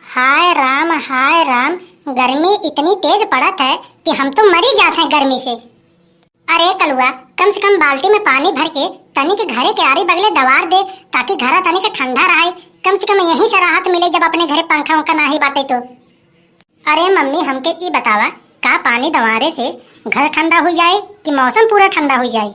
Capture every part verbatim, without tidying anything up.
हाय राम, हाय राम, गर्मी इतनी तेज पड़त है कि हम तो मरी जात हैं गर्मी से। अरे कलुआ, कम से कम बाल्टी में पानी भर के तनिक घरे के आरी बगले दवार दे, ताकि घरा तनिक ठंडा रहे। कम से कम यहीं से राहत मिले, जब अपने घरे पंखा उंखा नाही बाटे तो। अरे मम्मी, हमके ई बतावा, का पानी दवारे से घर ठंडा हुई जाए कि मौसम पूरा ठंडा हुई जाए?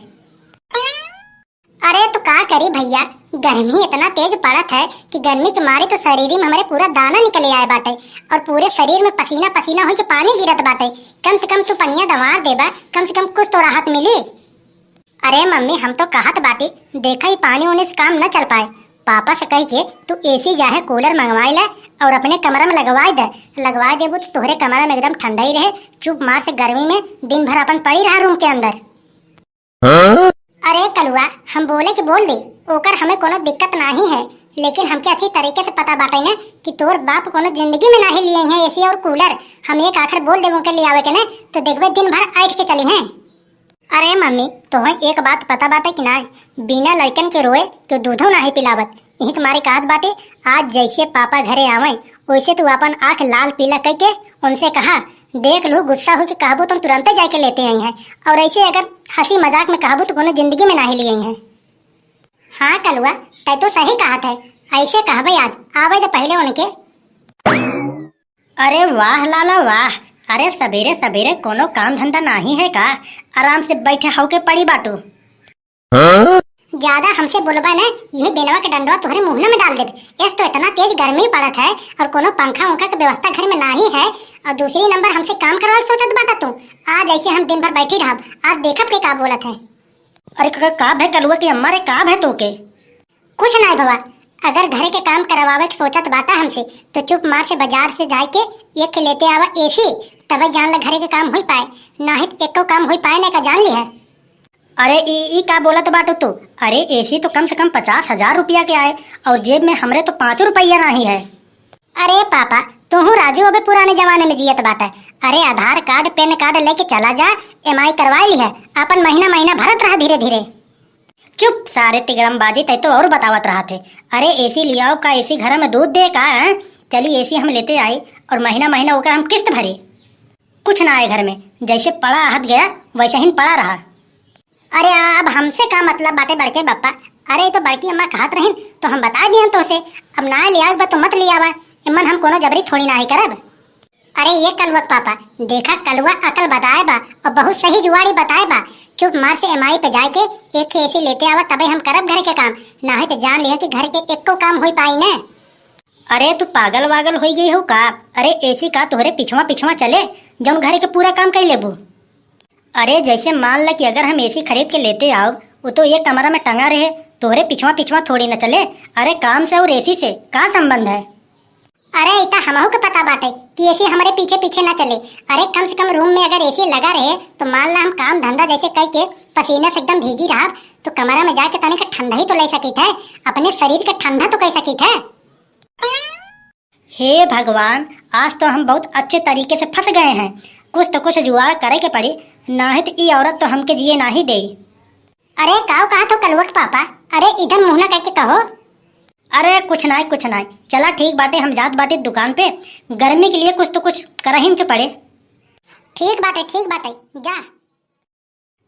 अरे तो का करी भैया, गर्मी इतना तेज पड़त है कि गर्मी के मारे तो शरीर में हमरे पूरा दाना निकले आए बाटे और पूरे शरीर में पसीना पसीना होई के पानी गिरत बाटे। कम से कम तू पनिया दवार देबा, कम से कम कुछ तो राहत मिली। अरे मम्मी, हम तो कहत बाटी, देखा ई पानी होने से काम न चल पाए। पापा से कह के तू एसी चाहे कूलर मंगवाई ला और अपने कमरा में लगवाई दे। लगवाई देबू तो तोहरे कमरा में एकदम ठंडा ही रहे। चुप मार से गर्मी में दिन भर अपन पड़ी रहा रूम के अंदर। अरे कलुआ, हम बोले कि बोल दे, ओकर हमें कोनो दिक्कत नाही है, लेकिन हमके अच्छी तरीके से पता बाटे ना कि तोर बाप कोनो जिंदगी में नाही लिए हैं एसी और कूलर। हम एक आखिर बोल देबो के लिए आवे के ना, तो देखबे दिन भर ऐठ के चली हैं। अरे मम्मी, तोहे एक बात पता बाटे कि ना, बिना लड़कन के रोए के दूधो नाही पिलावत। यही के मारे कहत बाटे, आज जैसे पापा घरे आवे, वैसे तू अपन आँख लाल पीला कह के उनसे कहा, देख लू, गुस्सा हो के कहबू तो हम तुरंते जाके लेते आई हैं, और ऐसे अगर हंसी मजाक में कहबू तो कोनो जिंदगी में नाही लिए हैं। हाँ कलुआ, तै तो सही कहत है, ऐसे कहबे आज, आवे दे पहले उनके। अरे वाह लाला वाह, अरे सबेरे सबेरे कोनो काम धंधा नाही है का? आराम से बैठे होके पड़ी बाटू। ज्यादा हमसे बोलबा न, यही बेनवा के डंडवा तोहरे मुहना में डाल देब। एस तो इतना तेज गर्मी पड़त है और कोनो पंखा उंखा के व्यवस्था घर में नाही है, और दूसरी नंबर हमसे काम करवाए सोचत बाटा तू। आज ऐसे हम दिन भर बैठी रहब, आज देखब के का बोलत है। अरे का, का भय कलुआ की अम्मा रे, का भय तोके? कुछ नाही बाबा, अगर घरे के काम करवावे के सोचत बाटा हमसे, तो चुप मार से बाजार से जाए के एक लेते आवा एसी, तबे जान ले घरे के काम होई पाए, नाही तो एको काम होई पाए ना का, जान ली है। अरे ई, ई का बोलत बाटू तू? अरे एसी तो कम से कम पचास हजार रुपया के आए, और जेब में हमरे तो पाँचों रुपया नाही है। अरे पापा, तोहू राजू अबे पुराने जमाने में जियत बाटा। अरे आधार कार्ड, पैन कार्ड लेके चला जा, एमआई करवा ली है, अपन महीना महीना भरत रहा धीरे धीरे। चुप सारे तिगड़म बाजी, तै तो और बतावत रहा थे। अरे एसी लियाओ का, एसी घर में दूध दे का, हैं? चली एसी हम लेते आई और महीना महीना ओकर हम किस्त भरी। कुछ ना आए घर में, जैसे पड़ा आहत गया वैसे ही पड़ा रहा। अरे अब हमसे का मतलब बाटे बड़के बप्पा? अरे तो बड़की अम्मा कहत रहिन तो हम बता दियन तोसे, अब ना ले आवे बा तो मत ले आवा, इमन हम कोनो जबरी थोड़ी नाही करब। अरे ये कलुआ के पापा, देखा कलुआ अकल बताए बा और बहुत सही जुआड़ी बताए बा। चुप मार से एमआई पे जाए के एक ठे एसी लेते आवा, तबे हम करब घर के काम, नाही तो जान लिया कि घर के एको काम होई पाई ना। अरे तू पागल वागल होई गई हो का? अरे एसी का तोहरे पिछवा पिछवा चले, जौन घरे के पूरा काम कर लेबू। अरे जैसे मान ल कि अगर हम एसी खरीद के लेते आओ, वो तो एक कमरा में टंगा रहे, तोहरे पिछवा पिछवा थोड़ी न चले। अरे काम से और एसी से का संबंध है? अरे इता हमहू के पता बाटे कि एसी हमरे पीछे पीछे ना चले। अरे कम से कम रूम में अगर एसी लगा रहे तो मान ला हम काम धंधा जैसे कई के पसीना से एकदम भीजी रहब तो कमरा में जाके तनिक ठंडा ही तो ले सकित है, अपने शरीर के ठंडा तो कर सकित है। हे भगवान, आज तो हम बहुत अच्छे तरीके से फंस गए हैं। कुछ तो कुछ जुगाड़ करे के पड़ी, नाहीं तो ई औरत तो हमके जिए नाही दे। अरे काव कहा तो कलुआ के पापा, अरे इधर मुंह ना करके कहो। अरे कुछ नाई, कुछ नाई, चला ठीक बाटे, हम जात बाटे दुकान पे, गर्मी के लिए कुछ तो कुछ करहिन के पड़े। ठीक बाटे, ठीक बाटे, जा।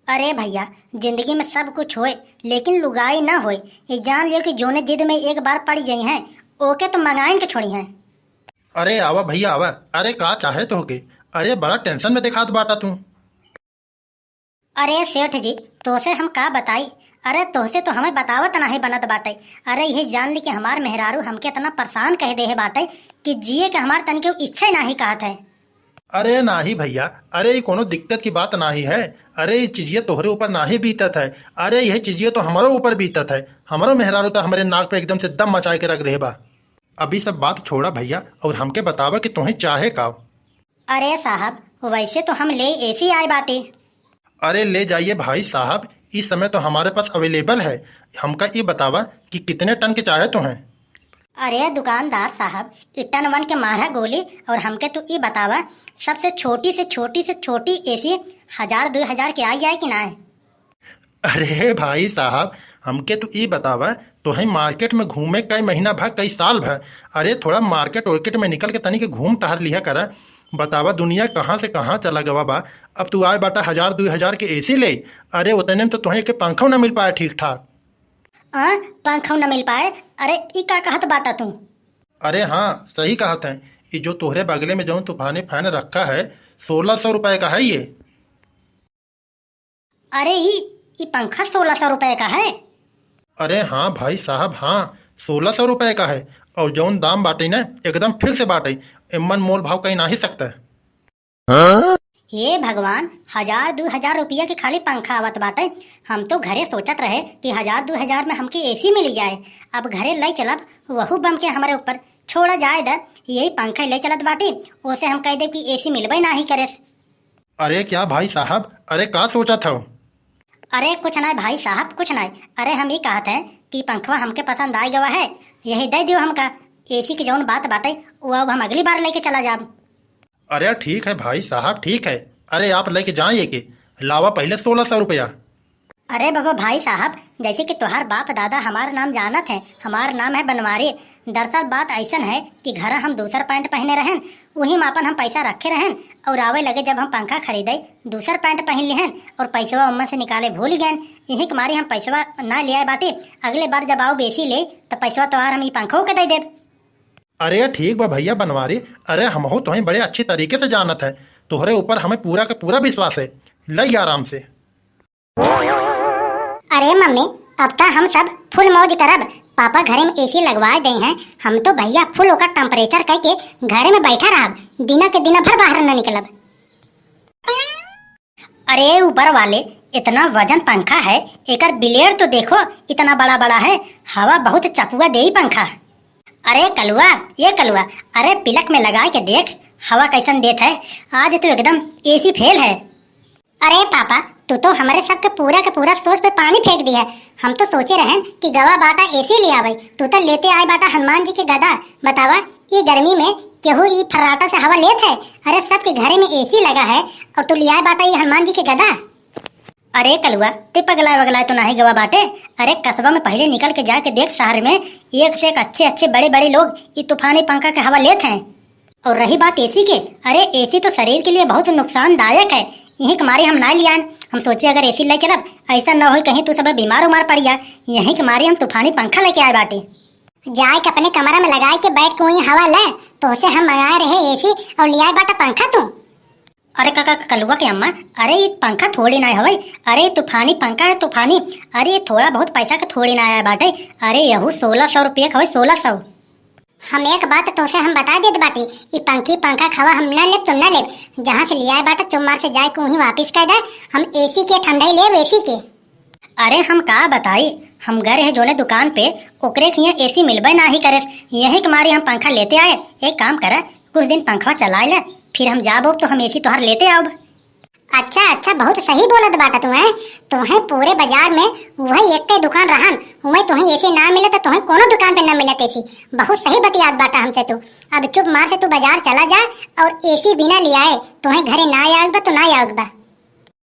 अरे भैया, जिंदगी में सब कुछ होए, लेकिन लुगाई ना होए। ये जान लियो कि जोने जिद में एक बार पड़ गई हैं, ओके तो मंगाइन के छोड़ी हैं। अरे आवा भैया आवा, अरे का चाहे तोहके? अरे बड़ा टेंशन में देखात बाटा तू। अरे सेठ जी, तोसे हम का बताई? अरे तोहसे तो हमें बतावत नाही बनत बाटे। अरे यही जान ली कि हमार मेहरारू हमके इतना परेशान कह दे है बाटे कि जिए के हमार तनिके इच्छा ही नाही कहत है। अरे नाही भैया, अरे ई कोनो दिक्कत की बात नाही है। अरे ई चीजिया तोहरे ऊपर नाही बीतत है। अरे यह चीजिया तो हमरो ऊपर बीतत है। हमरो मेहरारू तो हमरे नाक पे एकदम से दम मचाए के रख दे बा। अभी सब बात छोड़ा भैया, और हमके बतावा कि तोहे चाहे का? अरे साहब, वैसे तो हम ले एसी आए बाटे। अरे ले जाइए भाई साहब, इस समय तो हमारे पास अवेलेबल है। हमका ई बतावा कि कितने टन के चाहे तोहे? अरे दुकानदार साहब, ई टन वन के मारा गोली और हमके तू ई बतावा, सबसे छोटी से छोटी से छोटी एसी हजार दो हजार के आई जाए कि ना? अरे भाई साहब, हमके तू ई बतावा, तोहई मार्केट में घूमे कई महीना भा, कई साल भा। अरे थोड़ा मार्केट ओर्केट में निकल के तनी के घूम टहर लिहा करा। बतावा दुनिया कहाँ से कहाँ चला गवा बा। अब तू आए बाटा हजार दुई हजार के एसी ले। अरे उतने में तो तोहई के पंखा ना मिल पाए ठीक ठाक। आ, पंखा ना मिल पाए? अरे ई का कहत बाटा तू? अरे हाँ, सही कहत हैं। ई जो तोहरे बगले में जौन तूफानी फैन रखा है, सोलह सौ रुपए का है ये। अरे ई, ई पंखा सोलह सौ रुपए का है? अरे हाँ भाई साहब, हाँ, सोलह सौ रुपए का है। और जौन दाम बाटे ना, एकदम फिक्स बाटे, एमन मोल भाव कहीं ना ही सकता है। हे भगवान, हजार दू हजार रुपया के खाली पंखा आवत बाटे। हम तो घरे सोचत रहे कि हजार दू हजार में हमके एसी मिल जाए। अब घरे ले चलब, वहू बम के हमरे ऊपर छोड़ा जाए द। यही पंखा ले चलत बाटी, ओसे हम कह देब कि एसी मिलबे नाही करेस। अरे क्या भाई साहब, अरे का सोचत हव? अरे कुछ नाय भाई साहब, कुछ नाय। अरे हम ई कहत हैं कि पंखवा हमके पसंद आ गवा है, यही दे दियो हमका। एसी के जौन बात बाटे, वो अब हम अगली बार लेके चला जाब। अरे ठीक है भाई साहब, ठीक है। अरे आप लेके जाएं एके, लावा पहले सोलह सौ रुपया। अरे बाबा भाई साहब, जैसे कि तोहार बाप दादा हमार नाम जानत हैं, हमार नाम है बनवारी। दरअसल बात ऐसन है कि घर हम दूसर पैंट पहने रहन, वही में अपन हम पैसा रखे रहन और आवे लगे जब हम पंखा खरीदे, दूसर पैंट पहन लिहन और पैसवा उम्मन से निकाले भूल गए। यही के मारे हम पैसवा ना ले आए बाटी। अगले बार जब आओ बेसी ले, तो पैसवा तोहार हम ई पंखो के दे देब। अरे ठीक बा भैया बनवारी, अरे हमहू तोहें बड़े अच्छी तरीके से जानत है, तोहरे ऊपर हमें पूरा के पूरा विश्वास है। ले आराम से। अरे मम्मी, अब त हम सब फुल मौज करब। पापा घरे में एसी लगवाए दे हैं, हम तो भैया फुल ओकर टेम्परेचर कह के घरे में बैठा रहब, दिना के दिना भर बाहर न निकलब। अरे ऊपर वाले, इतना वजन पंखा है, एकर ब्लेड तो देखो, इतना बड़ा बड़ा है, हवा बहुत चपुआ देई पंखा। अरे कलुआ, ये कलुआ, अरे पिलक में लगाए के देख, हवा कैसन देत है। आज तो एकदम एसी फेल है। अरे पापा, तू तो हमरे सबके पूरा के पूरा सोच पे पानी फेंक दिया। हम तो सोचे रहन कि गवा बाटा एसी ले आवे, तू तो लेते आए बाटा हनुमान जी के गदा। बतावा, ई गर्मी में केहू ई फर्राटा से हवा लेत है? अरे सबके घरे में एसी लगा है और तू ले आए बाटा ई हनुमान जी के गदा। अरे कलुआ, ते पगलाए वगलाए तो नाही गवा बाटे? अरे कस्बा में पहले निकल के जाके देख, शहर में एक से एक अच्छे अच्छे बड़े बड़े लोग ई तूफानी पंखा के हवा लेत हैं। और रही बात एसी के, अरे एसी तो शरीर के लिए बहुत नुकसानदायक है, यही के मारे हम ना लियान। हम सोचे अगर एसी ले चलब, ऐसा न हो कहीं तू सब बीमार उमार पड़ जा, यही के मारे हम तूफानी पंखा लेके आए बाटे। जाए के अपने कमरा में लगाए के बैठ के वहीं हवा ले, तोहसे हम मंगाए रहे एसी और लियाए बाटा पंखा तू। अरे काका, कलुआ के अम्मा, अरे ई पंखा थोड़ी ना हवे, अरे ई तूफानी पंखा है, तूफानी। अरे ई थोड़ा बहुत पैसा के थोड़ी ना आया बाटे। अरे यहू सोलह सौ रुपया के हवे, सोलह सौ। हम एक बात तोसे हम बता देत बाटी, ई पंखी पंखा खावा हम ना लेब तो ना लेब। जहाँ से लियाए बाटा चुम्मार से जाए के वहीं वापिस कर दे, हम एसी के ठंडाई लेब, एसी के। अरे हम का बताई, हम गए रहे जोने दुकान पे, ओकरे के हियाँ एसी मिलबे नाही करे, यही के मारे हम पंखा लेते आए। एक काम करा, कुछ दिन पंखवा चलाए ले, फिर हम जाब तो हम एसी तोहार लेते आउब। अच्छा अच्छा, बहुत सही बोलत बाटा तू, हैं? तोहे पूरे बाजार में वही एक दुकान रहन, वही तोहे एसी ना मिले तो तोहे कोनो दुकान पे ना मिलत एसी। बहुत सही बतियात बाटा हमसे तू। अब चुप मार से तू बाजार चला जा और एसी बिना ले आए, तोहे घरे ना आउक बा तो ना आउक बा।